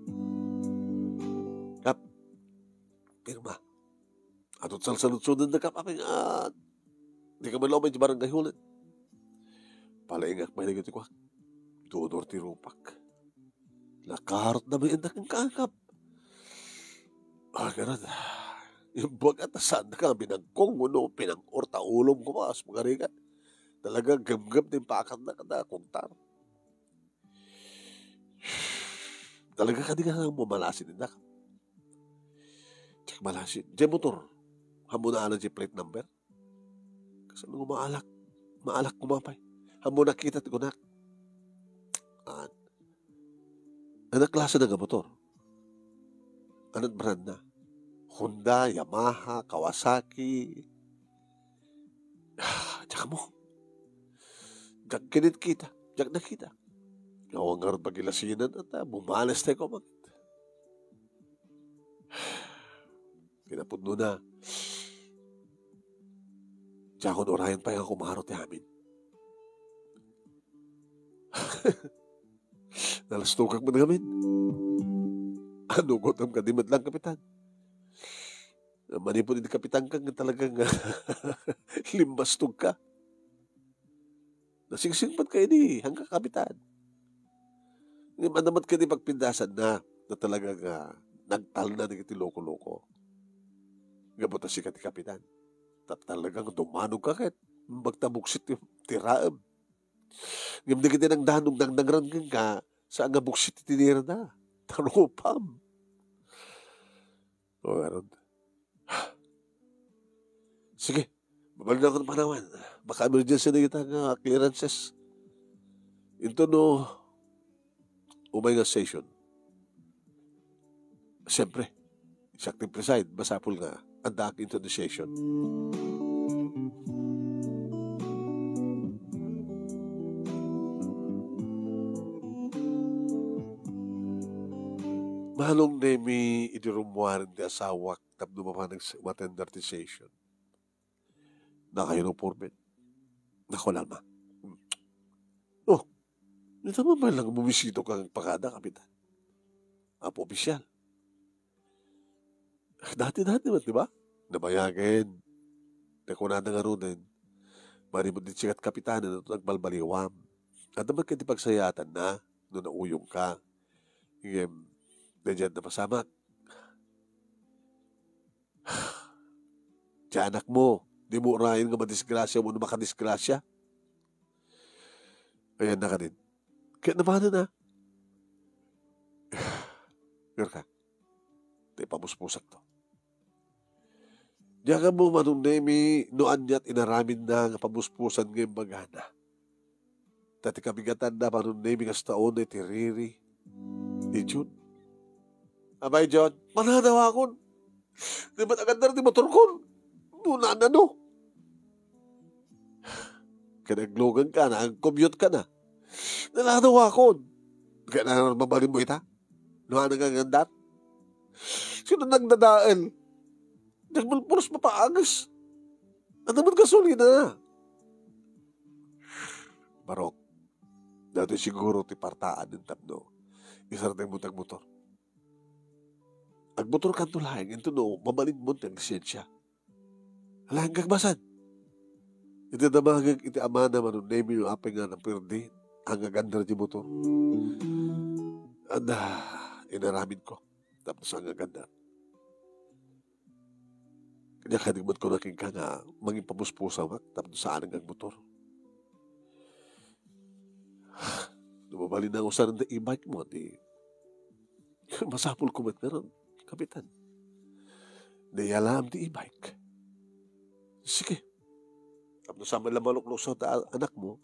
Kap, pirma. Adu ti salsaludsodenna, Kap, apay nga dika met la umay ti barangay hall-en. Palaingak pay dagiti kuak. Dunor ti rupak. Nakarot na met indak ken Kap. Ah, garud. Imbag a ta saanka nga binagkong wenno pinang-or ta ulom koma, as pagarigat. Talaga gemgem ti impakatna kada kuntar. Talaga kadi nga mamalasin indak. Diak malasin. Diay motor. Haanmo naalan diay plate number? Kasano nga maalak? Maalak koma pay. Haanmo nakita ti kunak? An. Ania klase na nga motor? Ania ti brand na? Honda, Yamaha, Kawasaki. Ah, diak ammo. Diak kinitkita. Diak nakita. Awan ngarud pagilasinan, ata, bumales tayo kuman. Kinapudnona, diakon urayen pay nga kumaro ti amin. Nalastogak met ngamin. Anugotam kadi met laeng, Kapitan. Manipud idi Kapitanka nga talaga nga limbastogka. Nasingsingpetka idi, haanka, Kapitan. Ngem ania met kadi pagpindasanna, ta talaga nga nagtalna dagiti loko-loko. Gapu ta sika ti Kapitan. Ta talaga nga dumanogka ket imbag ta buksit ti, ti raem. Ngem dagiti nangdanog, nangdangran kenka, saan nga buksit ti tinirada. Tarupam. O, ngarud. Sige, mabalin ako ti panawen. Baka emergency na kita nga clearances. Into no, umay nga session. Siyempre, siak ti preside, masapul nga addaak into the session. Manong Nemi, idi rummuaren ti asawak tapno mapan umatender ti session. Naka-uniformen. Nakualma. Oh, dita man lang bumisita ka nga pagada, Kapitan. Apo opisyal. Dati-dati met, di ba? Nabayagen. Nakunana ngaruden, manipud di sikat kapitanen, ito nagbalbaliwam. Adda met kadi pagsayaatanna no nauyongka. Ngem, daydiay napasamak. Ti anakmo, dimo urayen nga madisgrasia wenno makadisgrasia. Ayan na kadin. Ket napanen a. Ngarka, ta ipamuspusakto. Diak ammo, Manong Nemi, no aniat inaramidna nga pamuspusan nga imbagana. Ta ti kabigatanna, Manong Nemi, kasta unay ti riri ni Jun. Abay, Jun, manadawakon. Di ba agandar ti motorkon? No nanano? Ken agluganka na, agkubyutka na. Nanadawakon. Kaya na mabalinmo ita? No ania nga agandar? Sino nagdadael? Nagpulpulos mapaagas. Ano man gasolina? Barok, datoy siguro ti partaan tapno isardengmo ti agmotor. Agmotorkanto laeng, intono mabalinmo ti agsiensia. Laeng kagbasan. Iti damagek iti amana, Manong Nemi, apay nga naperdi, angaganda ti motor. Anda, inaramidko. Tapno saan nga aganda. Kanya kadi met kuna kenka nga mangipamuspusamak tapno saan nga agmotor. No mabalin nga usaren ti e-bike mo, di masapul ko met ngarud, Kapitan. Naiyalam ti e-bike. Sige. Tapno saan man la maluklusaw ta anakmo,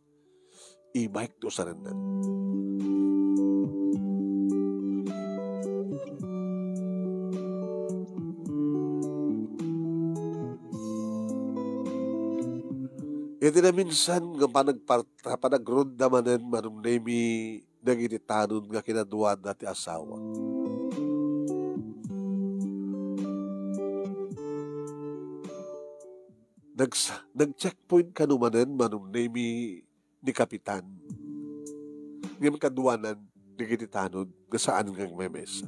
e-bike ti usarenna. Iti naminsan nga panagpar-, panagronda manen, Manong Nemi, dagiti tanod nga kinaduada ti asawa. Nags-, nag-checkpoint kano manen, Manong Nemi, ni Kapitan. Ngem kaduanan dagiti tanod nga saan nga agmemesa.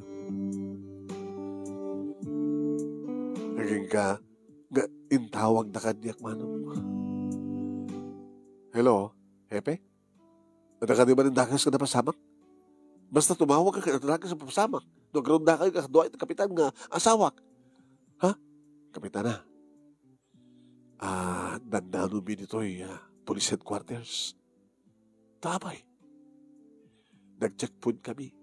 Agingga nga intawagda kaniak, Manong. Hello, Hepe? Adda kadi manen dakes nga napasamak? Basta tumawag ka ket adda dakes nga napasamak. No agrondakayo, kaduayo ti Kapitan nga asawak. Ha? Kapitana, ah, dandanomi ditoy, ah, police headquarters. Ta apay, nag-checkpoint kami.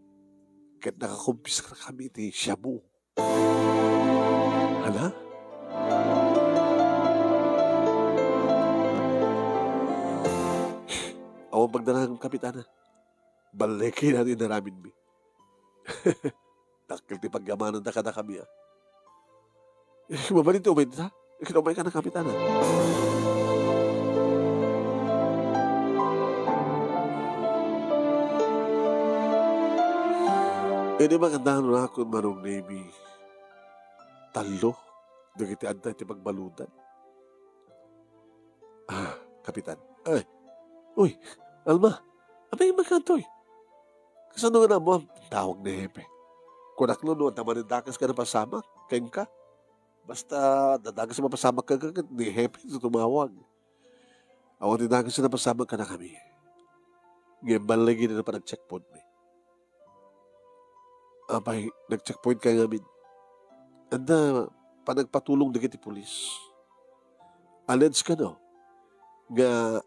Ket nakakumpiskar kami iti shabu. Hala? Awan pagdanagem, Kapitana. Balligi ti inaramidmi. Dakkel ti pagyamananda kadakami, a. Eh, mabalin ti umayda? Ket umayka na, Kapitana. Idi makadanon akon, Manong Nemi, tallo dagiti adda iti pagbaludan. Ah, Kapitan. Ay. Uy, Alma. Apay, immay kadtoy? Kasano nga naammoam? Tawag ni Hepe. Kunak no, no, adda manen dakes nga napasamak kenka. Basta, adda dakes nga mapasamak kenka, ni Hepe ti tumawag. Awan ti dakes nga napasamak kadakami. Ngem balligi ti panag-checkpointmi. Apay, nag-checkpoint kayo ngamin. Adda panagpatulong dagiti pulis. Allege kano nga,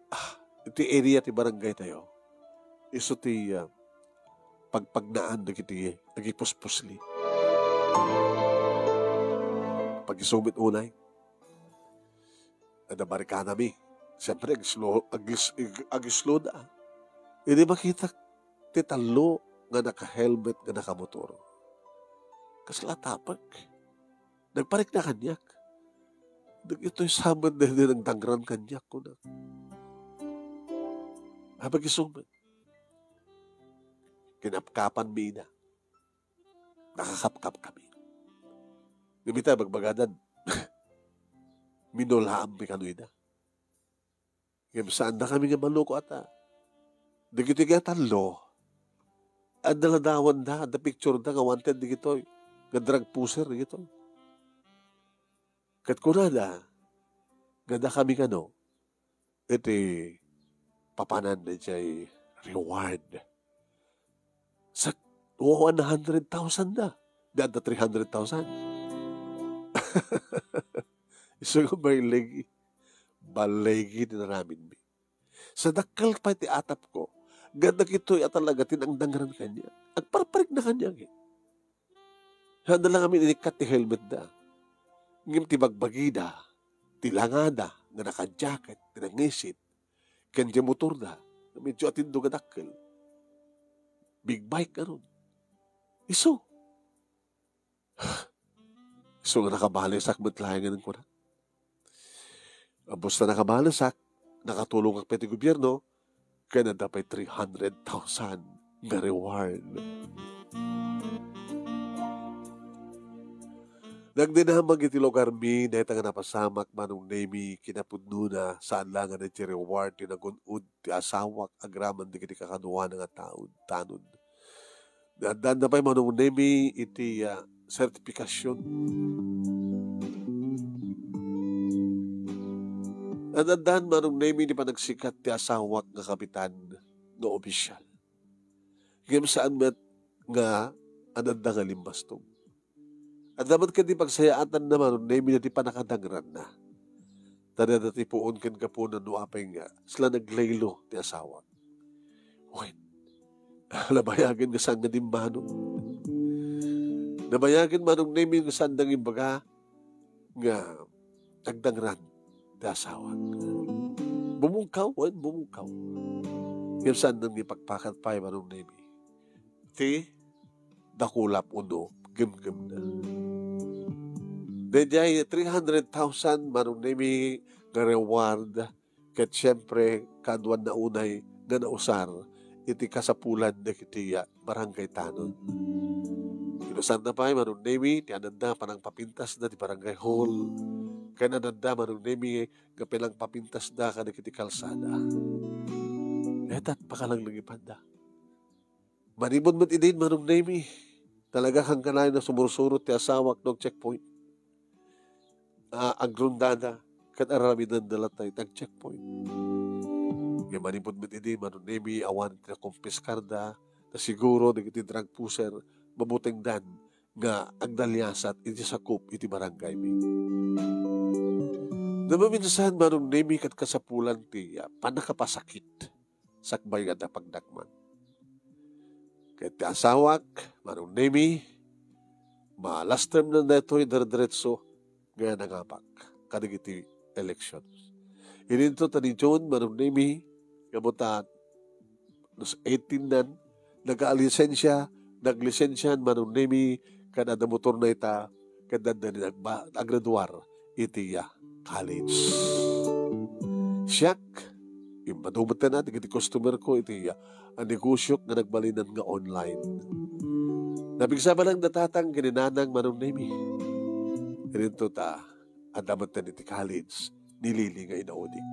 ah, iti area ti barangay tayo, isu ti, ah, pagpagnaan dagiti agipuspusli. Pag-isu met unay, adda barikadami. Siyempre, ag-slow, ag-, ag-, ag-slow da. Idi makitak ti tallo nga naka-helmet nga nakamotor, kasla tapek. Nagparikna kaniak. Dagitoy sa met daydi nagdangran kaniak, kunak. Apay, isu met. Kinapkapanmi ida. Nakakapkap kami. Ngem ita, bagbagadan, minulaanmi kano ida. Ngem saandakami nga maluko ata. Dagitoy nga tallo, adda ladawanda, adda pictureda nga wanted dagitoy, nga drug pusher dagitoy. Ket kunada nga dakami kano iti papanan daydiay reward. Sa one hundred thousand da, di adda three hundred thousand. Isu nga balligi, balligi ti inaramidmi. Sa dakkel pay ti atapko, nga dagitoy a talaga ti nangdangran kaniak, agparparikna kaniak, eh. Saan da la ngamin inikkat ti helmetda. Ngem ti bagbagida, ti langada nga naka-jacket, ti nangisit, ken ti motorda, nga medyo atindog a dakkel. Big bike ngarud. Isu. Isu nga nakabalesak met laengen, kunak. Apos ta nakabalesak, nakatulongak pay ti gobierno, ken adda pay three hundred thousand nga reward. Nagdinamag iti lugarmi dayta nga napasamak, Manong Nemi, kinapudnona, saan la nga daytoy reward ti nagun-od ti asawak agraman dagiti kakaduana nga taud-, tanod. Naaddaanna pay, Manong Nemi, iti, ah, sertifikasyon. Nadaddan, Manong Nemi, ti panagsikat ti asawak nga kapitan nga opisyal. Ngem saan met nga adda nga limbastog. Adda met ket ti pagsayaatanna, Manong Nemi, ti pannakadangranna. Ta adda ti puon ken gapuna no apay nga sila naglaylo ti asawak. Wen, nabayagen nga saan nga dimmano. Nabayagen, Manong Nemi, nga saan da nga imbaga nga agdangran ti asawak. Bumungkaw, wen, bumungkaw. Ngem saan da nga ipakpakat pay, Manong Nemi, ti dakulap wenno gemgemna. Daydiay three hundred thousand, Manong Nemi, nga reward, ket siempre, kaduanna unay nga nausar iti kasapulan dagiti barangay tanod. Inusarna pay, Manong Nemi, ti adda panangpapintasda ti barangay hall, ken adda, Manong Nemi, nga pinangpapintasda kadagiti kalsada. Dayta ti pakalanglangipanna. Manipud met idin, Manong Nemi, talaga kankanayon a sumursurot ti asawak no ag-checkpoint. A, agrundada, ket aramidenda latta iti ag-checkpoint. Ngem manipud met idi, Manong Nemi, awan ti nakumpiskarda, ta siguro dagiti drug pusher, mabutengdan nga agdaliasat iti sakup iti barangaymi. Maminsan, Manong Nemi, ket kasapulan ti, ah, pannakapasakit sakbay nga adda pagdakman. Ket ti asawak, Manong Nemi, ma-last term na daytoy, dire-diretso nga nangapak kadagiti elections. Idinto ta ni June, Manong Nemi, nga buta, no, eighteen nan, nagalisensia, naglisensian, Manong Nemi, ken adda motorna ita, ket adda ni nagba-, aggraduar iti, ah, college. Siak, immadu metten dagiti customer ko iti, ah, a negosiok nga nagbalinan nga online. Napigsa balang da tatang ken ni nanang, Manong Nemi. Idinto ta, adda metten iti college ni Lily nga inaudik.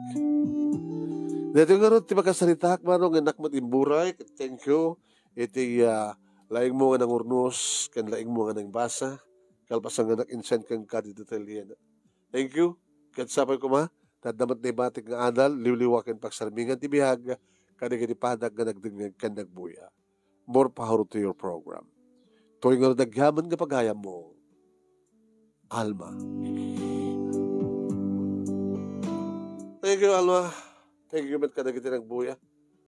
Daytoy ngarud ti makasaritaak, Manong, nga innak met imburay. Thank you. Iti, ah, laingmo nga nangurnos, ken laingmo nga nangbasa, kalpasan nga nag-insend kenka ti detalyena. Thank you. Ket sapay koma, ta adda met naibatik nga adal, liwliwa ken pagsarmingan ti biag, kadagiti padak nga nagdengngeg ken nagbuya. More power to your program. Toy ngarud agyaman nga pagayammo, Alma. Thank you, Alma. Thank you met kadagiti nagbuya.